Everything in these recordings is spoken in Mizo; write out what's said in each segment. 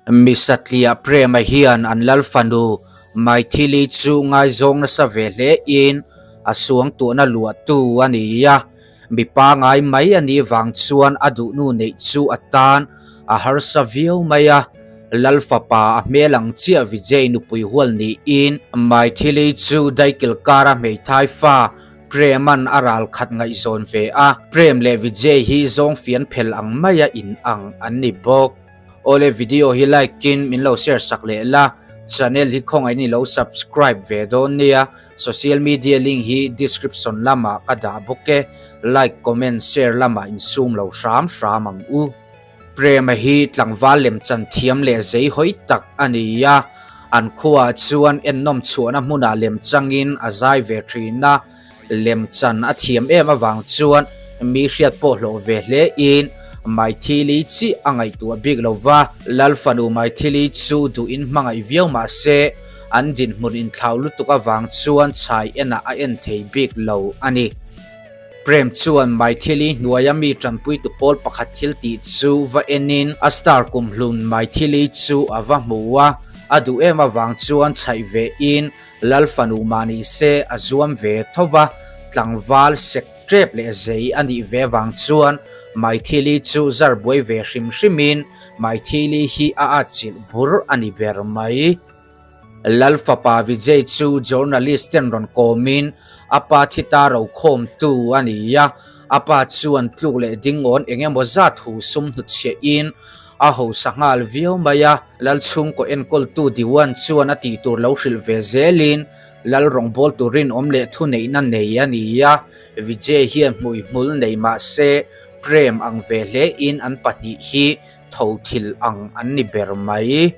Mi satliah Prema hian an lal fanu Maithili chu ngaizawng nasa ve hle in a suangtuahna luahtu a ni a. Mi pangai mai a nih vang chuan a duhnu neih chu a tan a harsa viau mai a. Lal fapa a hmel ang chiah Vijay nupui hual niin Maithili chu daikil kara hmeithai fa Prem-a'n a ral khat ngaihzawn ve a. Prem leh Vijay hi zawng fian phel ang maia inang an ni bawk. Awle video hi like in min lo share sak leh la, channel hi khawngaih in i lo subscribe ve dawn nia, social media link hi description lamah ka dah bawk e, like comment share lamah in sum lo hram hram ang u. Prema hi tlangval lemchan thiam leh zei hawi tak a ni a, an khuaah chuan ennawm chhuahna hmunah lemchangin a zai ve thin a, Lemchan a thiam em avang chuan mi hriat pawh hlawh ve hle in Maithili chi a ngaihtuah bik lo va, Lal fanu Maithili chu duh in hmangaih viau mah se an dinhmun inthlau lutuk avang chuan chhai enah a en thei bik lo a ni. Prem chuan Maithili hnuaia mi tanpuitu pawl pakhat thil tih chu va enin a star kumhlun Maithili chu a va hmu a, a duh em avang chuan chhaih ve in Lal fanu mah ni se a zuam ve tho va, tlangval sek tep leh zei a nih ve vang chuan Maithili chu zar buai ve hrim hrimin Maithili hi a atchilh bur a ni ber mai. Lal fapa Vijay chu journalist ten rawn kawmin a pa thi ta rokhawmtu a ni a, a pa chuan tluk leh dingawn eng emaw zat hu sum hnutchhiahin A hausa nghal viau mai a, Lal chhungkaw enkawltu Diwan chuan a tih tur lo hrilh ve zelin Lal rawngbawltu rinawm leh thuneihna nei a ni a, Vijay hian hmuihmul nei mah se Prem ang ve hlein an pahnih hi tho thil ang an ni ber mai.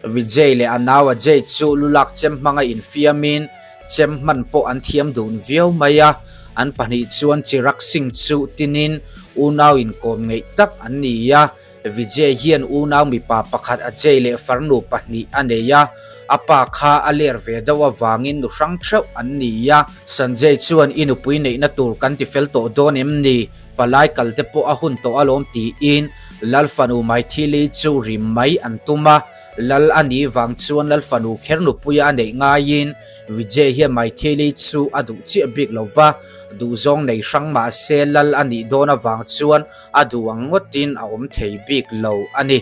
Vijay leh a nau Ajay chu lulak chem hmanga infiamin chem hman pawh an thiam dun viau mai a, an pahnih chuan Chirag Singh chu tinin unau inkawm ngeih tak an ni a, Vijay hian unau mipa pakhat Ajay leh farnu pahnih a nei a, a pa kha a ler ve deuh avangin nu hrang theuh an ni a. Sanjay chuan i nupui neihna tur kan ti fel tawh dawn em ni? Palai kal te pawh a hun tawh alawm tiin Lal fanu Maithili chu rim mai an tum a, Lal a nih vang chuan Lal fanu kher nupuia a neih ngaiin Vijay hian Maithili chu a duh chiah bik lo va, duhzawng nei hrang mah se Lal a nih dawn avang chuan a duh ang ngawtin a awm thei bik lo a ni.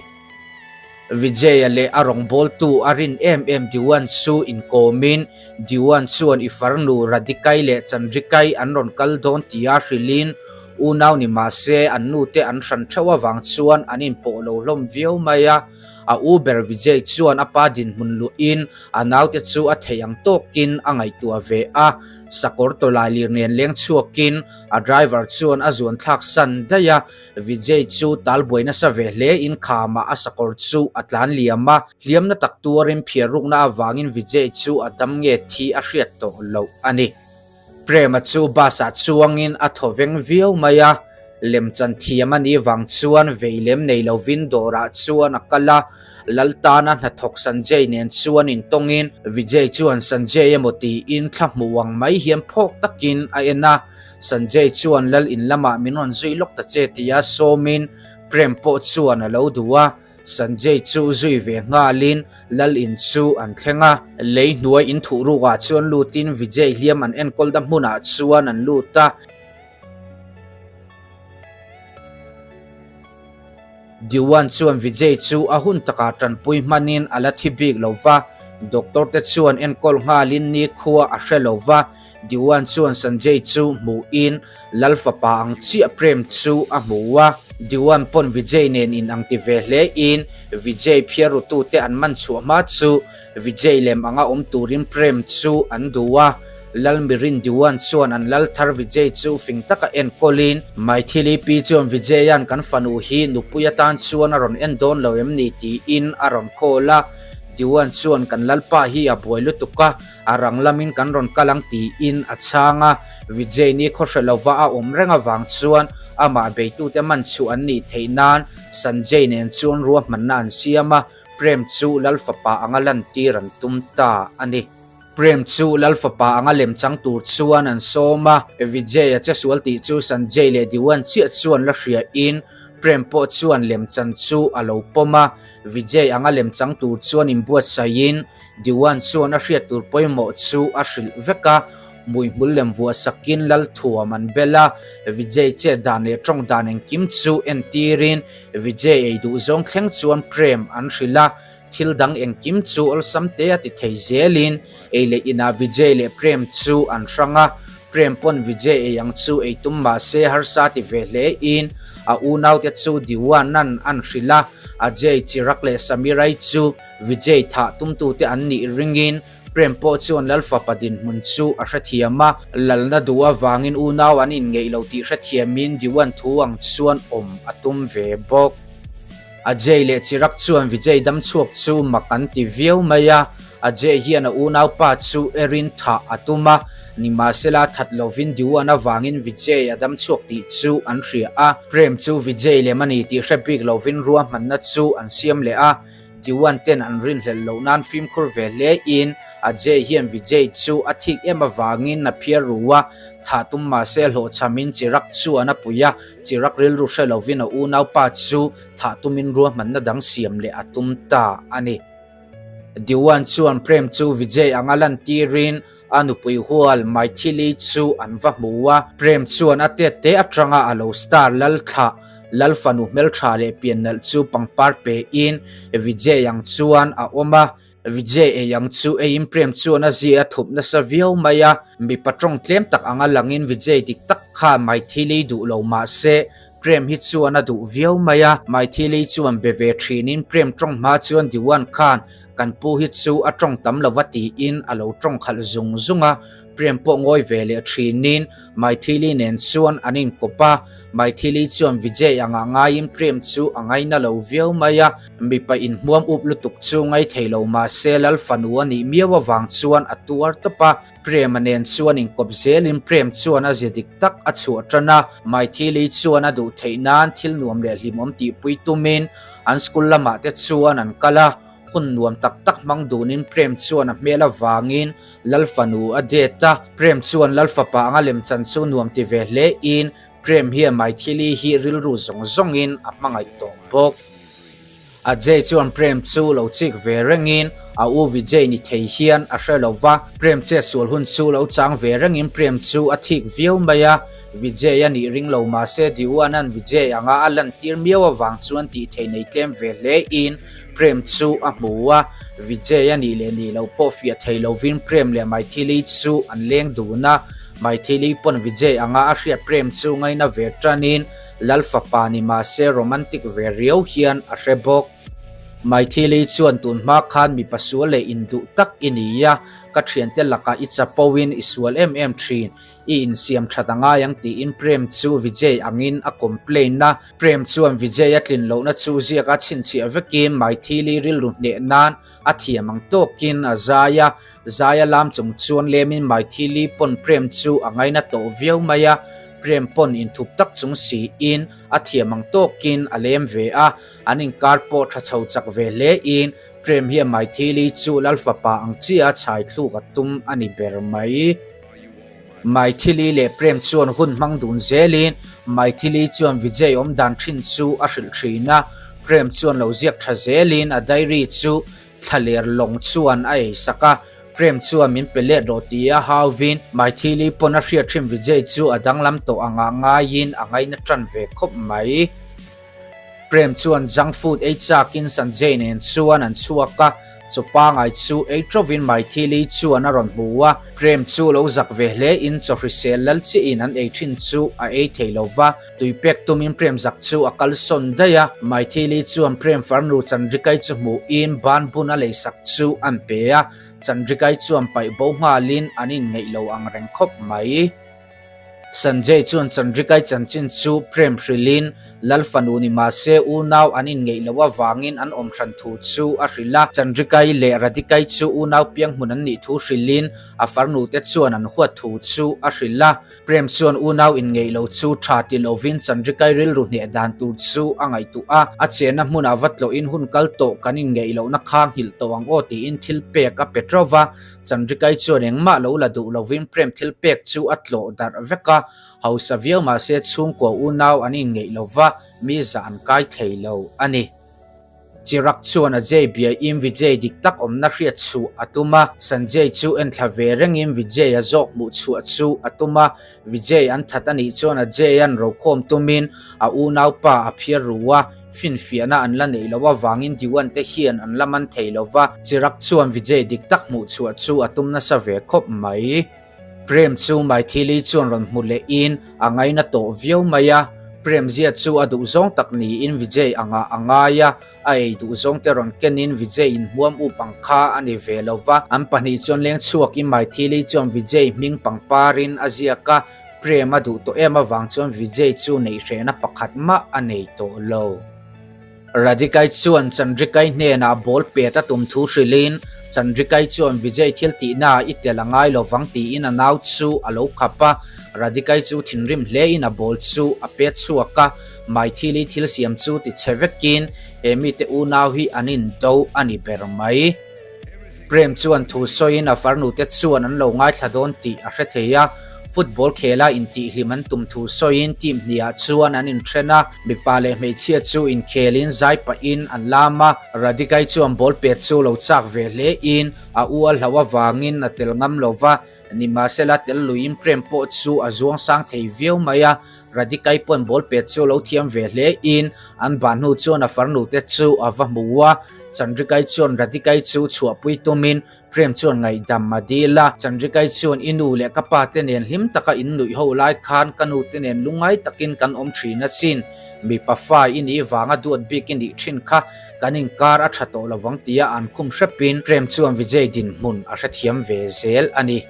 Vijay-a leh a rawngbawltu a rin em em Diwan chu inkawmin Diwan chuan i farnu Radikai leh Chandrikai an rawn kal dawn tia hrilhin unau ni mah se an nute an hran theuh avang chuan an inpawh lo hlawm viau mai a. A u ber Vijay chuan a pa dinhmun luhin a naute chu a theih ang tawkin a ngaihtuah ve a. Sakawr tawlai lir nen leng chhuakin a driver chuan a zuan thlak san daih a. Vijay chu tal buai nasa ve hle in khamah a sakawr chu a tlan liam a, hliamna tak tuarin phiar rukna avangin Vijay chu a dam nge thi a hriat tawh loh a ni. Prema chu bus ah chuangin a thaw veng viau mai a, lemchan thiam a nih vang chuan vei lem nei lovin dawrah chuan a kal a, Laltana hnathawk Sanjay nen chuan intawngin Vijay chuan Sanjay emaw tiin thla hmuh ang mai hian phawk takin a en a, Sanjay chuan lal in lamah min rawn zui lawk ta che tia sawmin Prem pawh chuan a lo duh a, Sanjay chu zui ve nghalin lal in chu an thleng a. Lei hnuai in thuh rukah chuan lutin Vijay hliam an enkawl da hmunah chuan an lut a. Diwan chuan Vijay chu a hun takah tanpui hmanin a la thi bik lo va, doctor te chuan enkawl nghalin nikhua a hre lo va, Diwan chuan Sanjay chu hmuhin Lal fapa ang chiah Prem chu a hmu a. Diwan pawn Vijay nen in ang ti ve hle in Vijay phiarrutute an man chhuah hma chu Vijay lem anga awm turin Prem chu an duh a. Lal Mirin Diwan chuan an lal thar Vijay chu fing taka enkawlin Maithili pi chuan Vijayan kan fanu hi nupui atan chuan a rawn en dawn lo em ni tiin a rawn call a. Diwan chuan kan lalpa hi a buai lutuk a, A rang lamin kan rawn kal ang tiin a chhang a, Vijay ni khawhre lova a awm reng avang chuan amah beitute man chhuah an nih theih nan Sanjay nen chuan ruahmanna an siam a, Prem chu Lal fapa anga lantir an tum ta a ni. Prem chu Lal fapa anga lemchang tur chuan an sawm a, Vijay a che sual tih chu Sanjay leh Diwan chiah chuan la hria in, Prem pawh chuan lemchan chu a lo pawm a, Vijay anga lemchang tur chuan inbuatsaihin Diwan chuan a hriat tur pawimawh chu a hrilh vek a, hmuihmul lem vuah sakin Lalthuam an bel a, Vijay chet dan leh tawng dan engkim chu entirin Vijay ei duh zawng thleng chuan Prem an hrilh a, thil dang engkim chu awlsam te a ti thei zelin ei leh inah Vijay leh Prem chu an hrang a, Prem pawn Vijay ei ang chu ei tum mahse harsa ti ve hle in a unaute chu Diwan-a'n an hrilh a, Ajay, Chirag leh Samirai chu Vijay thah tumtute an nih ringin Prem pawh chuan Lal fapa dinhmun chu a hrethiam a, lalna duh avangin unau an inngeih lo tih hrethiamin Diwan thu ang chuan awm a tum ve bawk. Ajay leh Chirag chuan Vijay damchhuak chu mak an ti viau mai a, Ajay hian a unaupa chu erin thah a tum a, nimahsela that lovin Diwan avangin Vijay a damchhuak tih chu an hria a. Prem chu Vijay lem a ni tih hre bik lovin ruahmanna chu an siam leh a, Diwan ten an rinhlelh loh nan fimkhur ve hle in Ajay hian Vijay chu a thik em avangin a phiar ru a, thah tum mahse hlawhchhamin Chirag chu an a pui a, Chirag rilru hre lovin a unaupa chu thah tumin ruahmanna dang siam leh a tum ta a ni. Diwan chuan Prem chu Vijay anga lantirin a nupui hual Maithili chu an va hmu a, Prem chuan a tet te atanga a lo star lal thlah lal fanu hmeltha leh pian nalh chu pangpar pe in Vijay ang chuan a awm a, Vijay ei ang chu eiin Prem chuan a zia a thup nasa viau mai a, mipa tawng tlem tak anga langin Vijay dik tak kha Maithili duh lo mahse Prem hi chuan a duh viau mai a, Maithili chuan be ve thinin Prem tawng hma chuan Diwan khan Kan pu hi chu a tawng tam lova tiin a lo tawng khalh zung zung a, Prem pawh ngawi ve leh thinin Maithili nen chuan an inkawp a, Maithili chuan Vijay angah ngaiin Prem chu a ngaina lo viau mai a, mipa inhmuam up lutuk chu ngai thei lo mahse Lal fanu a nih miau avang chuan a tuar tawp a, Prema nen chuan inkawp zelin Prem chuan a zia dik tak a chhuah tan a, Maithili chuan a duh theih nan thil nuam leh hlimawm tihpui tumin an school lamah te chuan an kal a, Hun nuam tak tak hmang dunin Prem chuan a hmel avangin Lal fanu a det a. Prem chuan Lal fapa anga lemchan chu nuam ti ve hle in Prem hian Maithili hi rilru zawng zawngin a hmangaih tawh bawk. Ajay chuan Prem chu lo chik ve rengin a u Vijay ni thei hian a hre lo va. Prem chetsual hun chu lo chang ve rengin Prem chu a thik viau mai a. Vijay a nih ring lo mahse Diwan-a'n Vijay anga a lantir miau avang chuan tih theih nei tlem ve hle in Prem chu a hmu a, Vijay a nih leh nih loh pawh fiah thei lovin Prem leh Maithili chu an leng dun a, Maithili pawn Vijay anga a hriat Prem chu ngaina ve tanin Lal fapa ni mahse romantic ve riau hian a hre bawk. Maithili chuan tun hma khan mipa sual leh induh tak i ni a, ka thiante lakah i chapo in i sual em em thin, I insiam that a ngai ang tiin Prem chu Vijay angin a complain a. Prem chuan Vijay a tlin lohna chu ziak a chhinchhiah vekin Maithili rilru hneh nan a thiam ang tawkin a zai a. Zai a lam chung chuan lemin Maithili pawn Prem chu a ngaina tawh viau mai a. Prem pawn inthup tak chung siin a thiam ang tawkin a lem ve a. An inkar pawh tha chho chak ve hle in Prem hian Maithili chu Lal fapa ang chiah a chhai thluk a tum a ni ber mai. Maithili leh Prem chuan hun hmang dun zelin Maithili chuan Vijay awm dan thin chu a hrilh thin a, Prem chuan lo ziak tha zelin a diary chu thlaler lawng chuan a ei sak a, Prem chuan min pe let rawh ti a hauvin Maithili pawn a hriat thin Vijay chu a danglam tawh angah ngaiin a ngaina tan ve khawp mai. Prem chuan junk food ei chakin Sanjay nen chuan an chhuak a, chaw pangai chu ei tawvin Maithili chuan a rawn hmu a. Prem chu lo zak ve hle in chaw hrisel lal chiahin an ei thin chu a ei thei lo va, tui pek tumin Prem zak chu a kalsawn daih a. Maithili chuan Prem farnu Chandrikai chu hmuhin ban bun a leisak chu an pe a, Chandrikai chuan paih bo nghalin an inngeih lo ang reng khawp mai. Sanjay chuan Chandrikai chanchin chu Prem hrilhin Lal fanu ni mahse unau an inngeih loh avangin an awm hran thu chu a hrilh a. Chandrikai leh Radikai chu unau piang hmun an nih thu hrilhin a farnu te chuan an huat thu chu a hrilh a. Prem chuan unau inngeih lo chu tha ti lovin Chandrikai rilru hneh dan tur chu a ngaihtuah a. A chenna hmunah va tlawhin hun kal tawh kan inngeih lohna kha nghilh tawh ang aw tiin thil pek a pe teuh va. Chandrikai chuan engmah lo la duh lovin Prem thil pek chu a tlawh darh vek a. Hausa viau mahse chhungkua unau an inngeih lo va, mi zah an kai thei lo a ni. Chirag chuan Ajay biain Vijay dik tak awmna hriat chhuah a tum a, Sanjay chu enthla ve rengin Vijay a zawk hmuh chhuah chu a tum a, Vijay an that a nih chuan Ajay-a'n rokhawm tumin a unaupa a phiar ru a, finfiahna an la neih loh avangin Diwan te hian an la man thei lo va, Chirag chuan Vijay dik tak hmuh chhuah chu a tum nasa ve khawp mai. Prem chu Maithili chuan rawn hmu lehin a ngaina tawh viau mai a, Prem zia chu a duhzawng tak niin Vijay angah a ngai a, a ei duhzawng te rawn kenin Vijay inhmuam up ang kha a ni ve lo va. An pahnih chuan leng chhuakin Maithili chuan Vijay hming pangparin a ziak a, Prem a duh tawh em avang chuan Vijay chu neih hrehna pakhat mah a nei tawh lo. Radhikai chuan Chandrikai hnenah ball pet a tum thu hrilhin, Chandrikai chuan Vijay thil tihnaah i tel a ngai lo vang tiin a nau chu a lo khap a. Radhikai chu thinrim hlein a ball chu a pet chhuak a, Maithili thil siam chu ti chhe vekin he mite unau hi an indo a ni ber mai. Prem chuan thu sawiin a farnute chuan an lo ngaithla dawn tih a hre thei a, football khela intihhlim an tum thu sawiin team hniah chuan an inthen a, mipa leh hmeichhia chu inkhelin zai pahin an lam a, Radikai chuan ball pet chu lo chak ve hlein a u a hlauh avangin a tel ngam lo va, Nimahsela tel luiin Prem pawh chu a zuang sang thei viau mai a, Radikai pawn ball pet chu lo thiam ve hle in an bah hnu chuan a farnu te chu a va hmu a, Chandrikai chuan Radikai chu chhuahpui tumin Prem chuan ngaihdam a dil a, Chandrikai chuan i nu leh ka pa te nen hlim taka in nuih ho lai khan ka nu te nen lungngai takin kan awm thin asin, mipa fa i nih vanga duat bik i nih thin kha Kan inkar a tha tawh lovang tia an khum hrepin Prem chuan Vijay dinhmun a hrethiam ve zel a ni.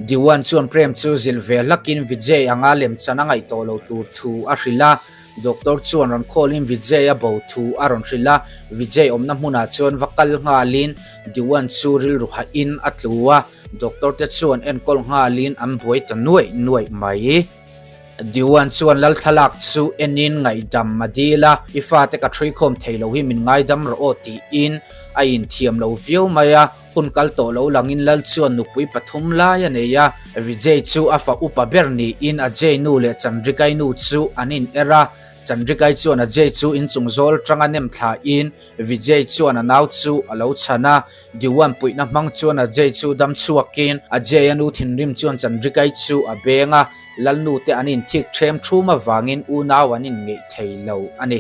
Diwan chuan Prem chu zilh ve hlakin Vijay anga lemchan a ngaih tawh lo tur thu a hrilh a. Doctor chuan rawn call-in Vijay a bo thu a rawn hrilh a. Vijay awmna hmunah chuan va kal nghalin Diwan chu rilru hahin a tlu a. Doctor te chuan enkawl nghalin an buai ta nuaih nuaih mai. Diwan chuan lal thlalak chu enin ngaihdam a dil a, I fate ka ṭhuikhawm thei lo hi min ngaidam rawh aw tiin a inthiam lo viau mai a, hun kal tawh lo langin lal chuan nupui pathum lai a nei a, Vijay chu a fa upa ber niin Ajay nu leh Chandrikai nu chu an in er a, Chandrikai chuan Ajay chu inchung zawl tanga nem thlain Vijay chuan a nau chu a lo chhan a, Diwan puihna hmang chuan Ajay chu dam chhuakin Ajay a nu thinrim chuan Chandrikai chu a beng a, Lalnu te an inthik ṭhem ṭhum avangin unau an inngeih thei lo a ni.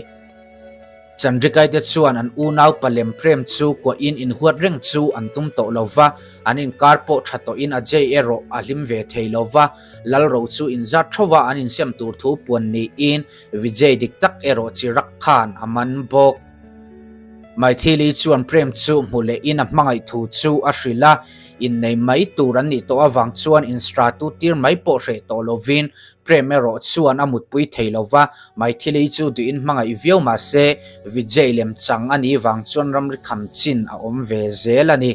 Chandrikai te chuan an unau palem prem chu kuahin inhuat reng chu an tum tawh lo va, an inkar pawh ṭha tawhin Ajay erawh a hlim ve thei lo va, Lalro chu inzat ṭhova an insem tur thu puan niin Vijay dik tak erawh Chirag khan a man bawk. Maithili chuan Prem chu hmu lehin a hmangaih thu chu a hrilh a, innei mai tur an nih tawh avang chuan instratu tir mai pawh hreh tawh lovin Prem erawh chuan a mutpui thei lo va, Maithili chu duhin hmangaih viau mah se Vijay lemchang a nih vang chuan ramri kham chin a awm ve zel a ni.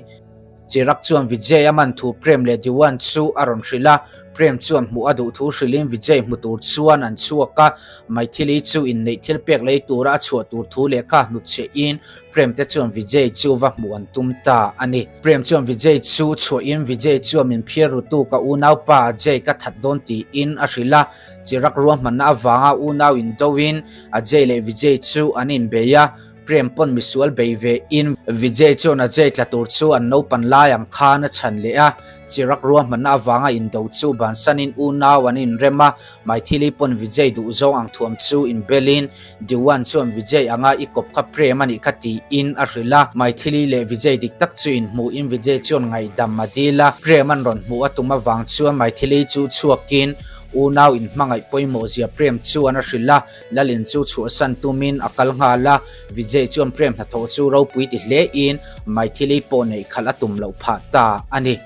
Chirag chuan Vijay a man thu Prem leh Diwan chu a rawn hrilh a, Prem chuan hmuh a duh thu hrilhin Vijay hmu tur chuan an chhuak a, Maithili chu inneih thil pek lei tura a chhuah tur thu lehkha hnutchhiahin Prem te chuan Vijay chu va hmuh an tum ta a ni. Prem chuan Vijay chu chhuahin Vijay chuan min phiar rutu ka unaupa Ajay ka that dawn tiin a hrilh a, Chirag ruahmanna avanga unau indoin Ajay leh Vijay chu an inbei a, Prem pawn misual bei ve in Vijay chuan Ajay tla tur chu an naupan lai ang khan a chhan leh a, Chirag ruahmanna avanga indo chu bansanin unau an inrem a, Maithili pawn Vijay duhzawng ang thuam chu inbelin Diwan chuan Vijay anga i kawp kha Prem a nih kha tiin a hrilh a, Maithili leh Vijay dik tak chu inhmuhin Vijay chuan ngaihdam a dil a, Prem an rawn hmuh a tum avang chuan Maithili chu chhuakin unau inhmangaih pawimawh zia Prem chuan a hrilh a, Lalin chu chhuahsan tumin a kal nghal a, Vijay chuan Prem hnathawh chu ropui ti hlein Maithili pawh neih khalh a tum loh phah ta a ni.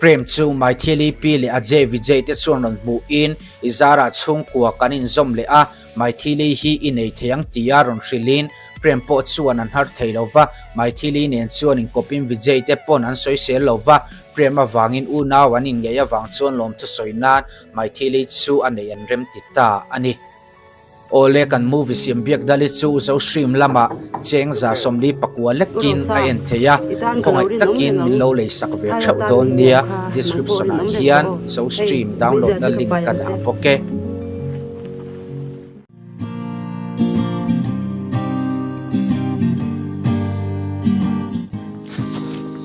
Prem chu Maithili pi leh Ajay Vijay te chuan rawn hmuhin i zarah chhungkua kan inzawm leh a, Maithili hi i nei thei ang tia rawn hrilhin Prem pawh chuan an har thei lo va, Maithili nen chuan inkawpin Vijay te pawn an sawisel lo va, Prem avangin unau an inngeih avang chuan lawmthu sawi nan Maithili chu a nei an rem ti ta a ni. Awle kan movie siam biak dali chu Zostream lamah cheng 49 lekin a en thei a, khawngaih takin min lo lei sak ve theuh dawn nia, description ah hian Zostream download na link ka dah bawk e.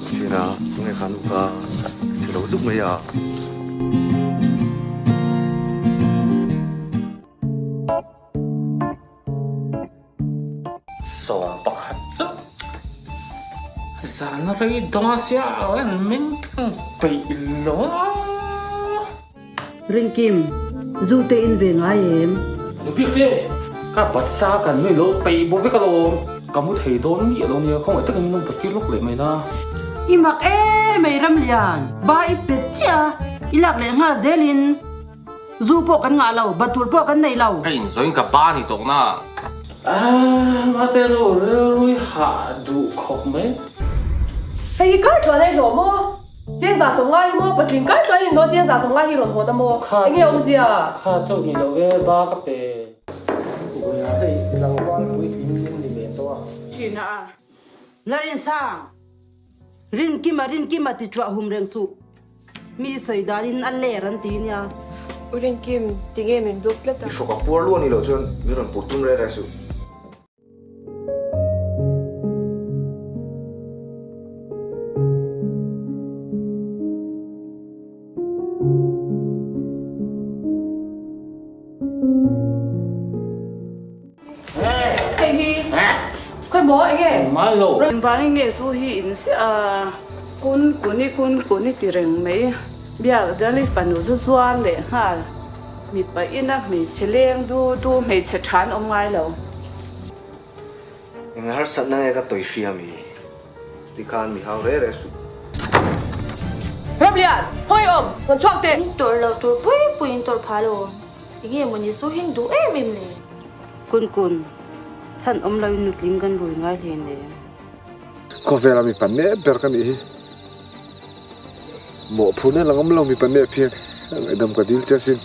Ṭhiana, tunge khan u ka chhe lo zuk mai a. Sawm pakhat chu zan rei dawn sia a en meng tlang peih lo a. Rinkim, zu te in ve ngai em? Nupik te, ka batsa kan nui lo peih bawk vek alawm. Ka mu thei dawn miah lo nia, khawngaih takin min lo bat tir lawk leh mai la. I mak em mai Ramlian, ba i pet chiah a, i lak leh nghal zelin. Zu pawh kan ngah lo, bat tur pawh kan nei lo. Ka inzawiin ka ba ni tawk na. Aah, mate nu rilrui hah duh khawp mai. Hei hi kar tluan a i hlawh maw? Cheng za sawm ngai hi maw? Patling kar tluan in maw cheng za sawm ngai hi rawn hawn a maw? Enge awmzia? Kha chauh ni lo e, ba ka pe. Vawiin hei tlangval puitling in ni ve tawh a. Thin a. Larinsang, Rinkima Rinkima ti chuah hum reng suh. Mi sawi danin a ler an ti nia. U Rinkim, tinge min block tlat a? I hrawk a puar luah ni loh chuan min rawn put tum reng reng suh. Hei hi khawi maw enge? Mai lo. Engvangin nge zu hi in siah a? Kun kuni kun kuni ti reng mai. Biak Dali fanu zu zuar leh nghal. Mipa ina hmeichhe leng du du hmeichhe tha an awm ngai lo. Eng harsatna nge ka tawi hria mi? Tikhan mi hau re re suh. Ramlian, hawi awm, rawn chhuak teh. In tawrh loh tur pui pui in tawrh phah lo. Enge maw ni su hin duh em em le? Kun kun, chhan awm lo in nutling kan rui ngai hle ne. Khawvela mipa nep ber ka nih hi. Mawhphurh na la ngam lo mipa nep hian ngaihdam ka dil che asin.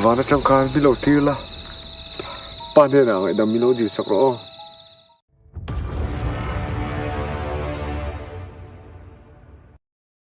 Van atang khan min lo tir la, pa hnenah ngaihdam min lo dil sak rawh aw.